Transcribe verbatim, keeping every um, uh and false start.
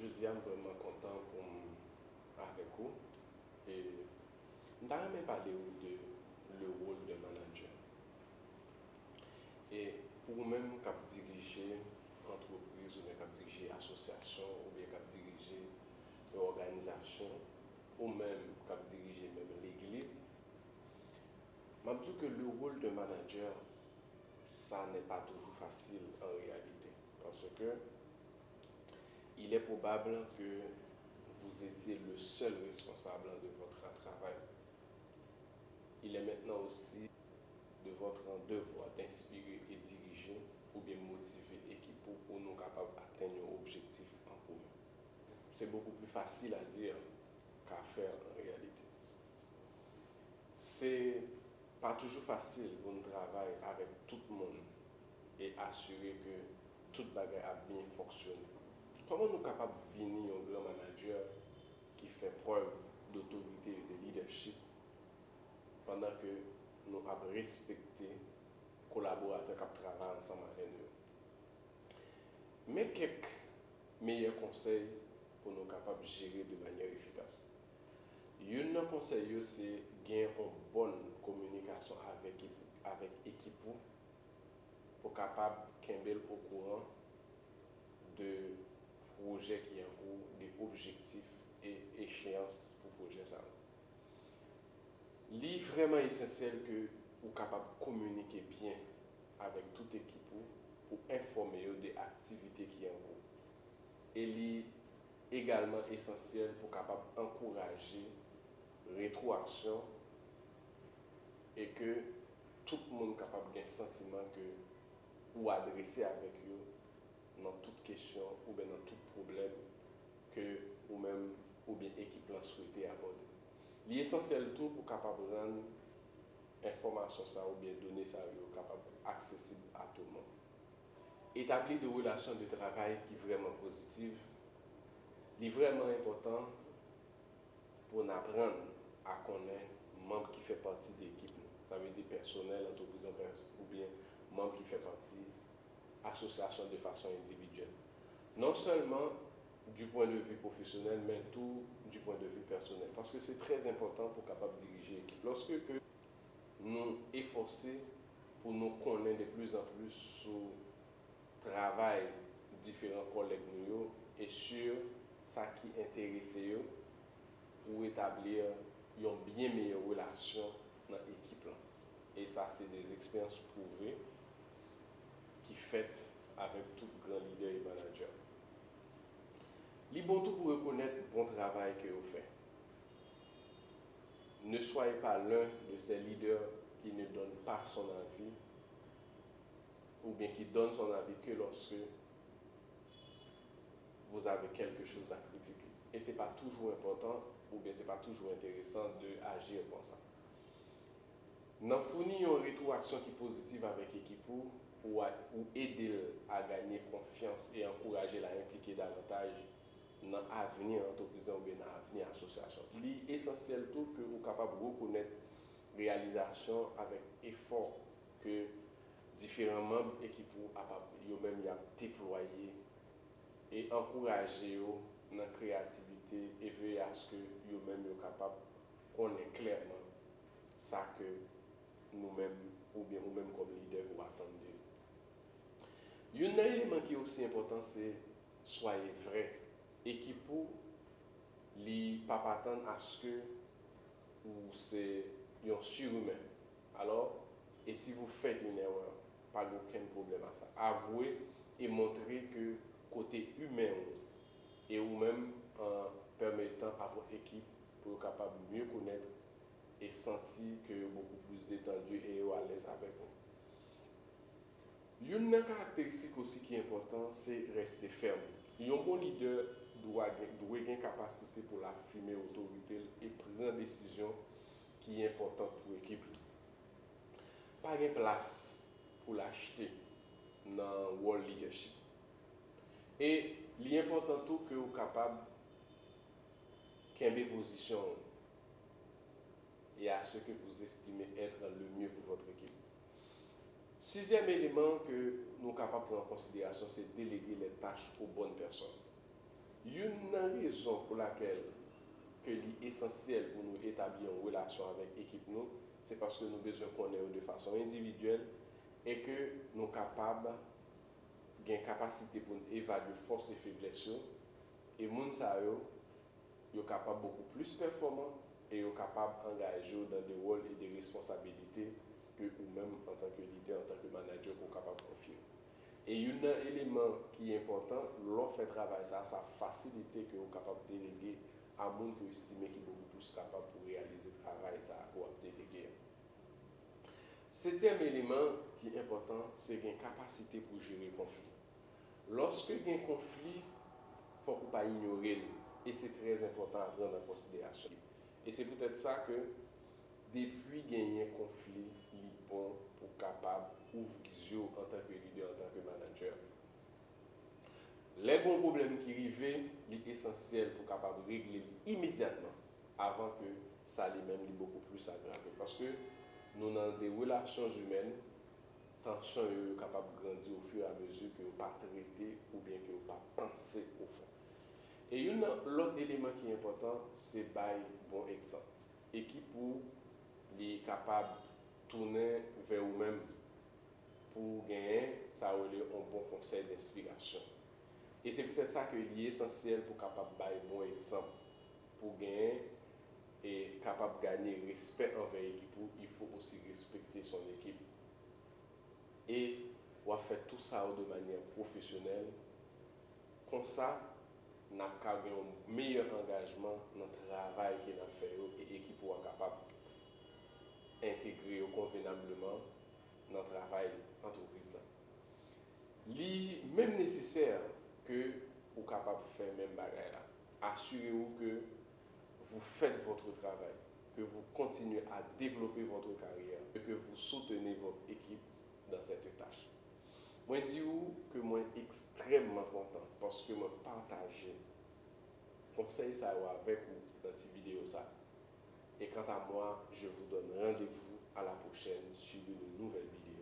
Jodi a, m vrèman kontan pou m avèk ou. E m ta renmen pale ou de le rôle d'un manager. E pou ou menm k ap dirije antrepriz, oubyen k ap dirije asosyasyon, oubyen k ap dirije yon òganizasyon, ou menm k ap dirije menm legliz, m ap di w ke le rôle d'un manager, ça n'est pas toujours facile en réalité. Parce que il est probable que vous étiez le seul responsable de votre travail. Il est maintenant aussi de votre devoir d'inspirer et diriger ou bien motiver équipe ou pour nous capables d'atteindre un objectif en commun. C'est beaucoup plus facile à dire qu'à faire en réalité. Se pa toujou fasil pou n travay avèk tout moun e asire ke tout bagay ap byen fonksyone. Kòman nou kapab vini yon gran manadjè ki fè prèv dotorite e de lidèchip pandan ke nou ap respekte kolaboratè k ap travay ansanm avè nou yo? Men kèk meyè konsèy pou nou kapab jere de manyè efikas. Youn nan konsèy yo se gen yon bòn kominikasyon avèk, avèk ekip ou pou kapab kenbe l okouran de pwojè ki an kou, de objektif e echeyans pou pwojè sa yo. Li vrèman esansyèl ke ou kapab kominike byen avèk tout ekip ou pou enfòme yo de aktivite ki an kou. E li egalman esansyèl pou kapab ankouraje retwoaksyon e ke tout moun kapab gen santiman ke ou adrese avèk yo nan tout kesyon oubyen nan tout pwoblèm ke ou menm oubyen ekip lan swete abòde. Li esansyèl tou pou kapab rann enfòmasyon sa oubyen done sa yo kapab aksesib a tou moun. Etabli de relasyon de travay ki vrèman pozitiv. Li vrèman enpòtan pou n aprann a konnen manm ki fè pati de ekip nou. Sa vle di pèsonèl antrepriz lan oubyen manm ki fè pati asosyasyon de fason endividyèl. Non sèlman du point de vue professionnel, men tou du point de vue personnel. Paske se trè enpòtan pou kapab dirije ekip. Lòske ke nou efòse pou nou konnen de plus en plus sou travay diferan kòlèg nou yo e sur sa ki enterese yo pou etabli yon byen meyè relasyon nan ekip lan. E sa se de eksperyans pwouve ki fèt avèk tout gran lidè e manadjè. Li bon tou pou rekonèt bon travay ke yo fè. Ne soyez pas l'un de ces leaders qui ne donne pas son avis ou bien qui donne son avis que lorsque vous avez quelque chose à critiquer. Et c'est pas toujours important ou bien c'est pas toujours intéressant de agir comme ça. Nan founi yon retwoaksyon ki pozitiv avèk ekip ou, ou, a, ou ede l a ganye konfyans e ankouraje l a enplike davantaj nan avni antrepriz lan oubyen nan avni asosyasyon. Li esansyèl tou ke ou kapab rekonèt reyalizasyon avèk efò ke diferan manm ekip ou ap, ap, yo menm y ap deplwaye e ankouraje yo nan kreyativite e veye aske yo menm yo kapab konnen klèman sa ke nou menm oubyen ou menm kòm lidè ou atann de li. Youn nan eleman ki osi enpòtan se soyez vrai. Ekip ou, li p ap atann aske ou se yon sirimen. Alò, et si vous faites une erreur, pa gen okenn pwoblèm a sa. Avwe e montre ke kote imen ou e ou menm an pèmetan a vòt ekip pou yo kapab mye konèt e santi ke yo bokou plis detandi e yo alèz avèk ou. Youn nan karakteristik osi ki enpòtan se reste fèm. Yon bon lidè dwa gen, dwe gen kapasite pou l afime otorite l e pran desizyon ki enpòtan pou ekip li. Pa gen plas pou lachte nan wòl lidèchip. E li enpòtan tou ke w kapab kenbe pozisyon w et à ce que vous estimez être le mieux pour votre équipe. Sizyèm eleman ke nou kapab pran an konsiderasyon se delege les tâches aux bonnes personnes. Youn Youn nan rezon pou lakèl ke li esansyèl pou nou etabli yon relasyon avèk ekip nou, se paske nou bezwen konnen yo de fason endividyèl e ke nou kapab gen kapasite pou n evalye fòs e feblès yo, e moun sa yo, yo kapab bokou plis pèfòman e yo kapab angaje w nan de wòl e de responsabilite ke ou menm antanke lidè, antanke manadjè, ke w kapab konfye. E youn nan eleman ki enpòtan, lè w fè travay sa, sa fasilite ke w kapab delege a moun ke w estime ki bokou plis kapab pou reyalize travay sa ke w ap delege a. Setyèm eleman ki enpòtan, se gen kapasite pou jere konfli. Lòske gen konfli, fòk ou pa inyore l, e se trè enpòtan a pran an konsiderasyon. E se poutèt sa ke depi genyen konfli, li bon pou kapab ouvri zye w antanke lidè, antanke manadjè. Lè gen yon pwoblèm ki rive, li esansyèl pou kapab regle l imedyatman avan ke sa li menm li bokou plis agrave. Paske nou nan de relasyon imèn, tansyon yo, yo kapab grandi ofiramezu ke yo pa trete oubyen ke yo pa panse o fon. E youn nan lòt eleman ki enpòtan, se bay bon egzanp. Ekip ou, li kapab tounen vè ou menm pou w genyen sa yo rele yon bon konsèy denspirasyon. E se poutèt sa ke li esansyèl pou kapab bay bon egzanp, pou genyen e kapab ganye respè anvè ekip ou, il faut aussi respecter son équipe. E w ap fè tout sa yo de manyè pwofesyonèl. Konsa, n ap ka gen yon meyè angajman nan travay ke n ap fè yo e ekip ou a kapab entegre yo konvenableman nan travay antrepriz la. Li menm nesesè ke ou kapab fè menm bagay la. Asire w ke vous faites votre travail, que vous continuez à développer votre carrière et que vous soutenez votre équipe dans cette tâche. Mwen di w ke mwen ekstrèmman kontan paske mwen pataje konsèy sa yo avèk ou nan ti videyo sa. Et quant à moi, je vous donne rendez-vous à la prochaine sur une nouvelle vidéo.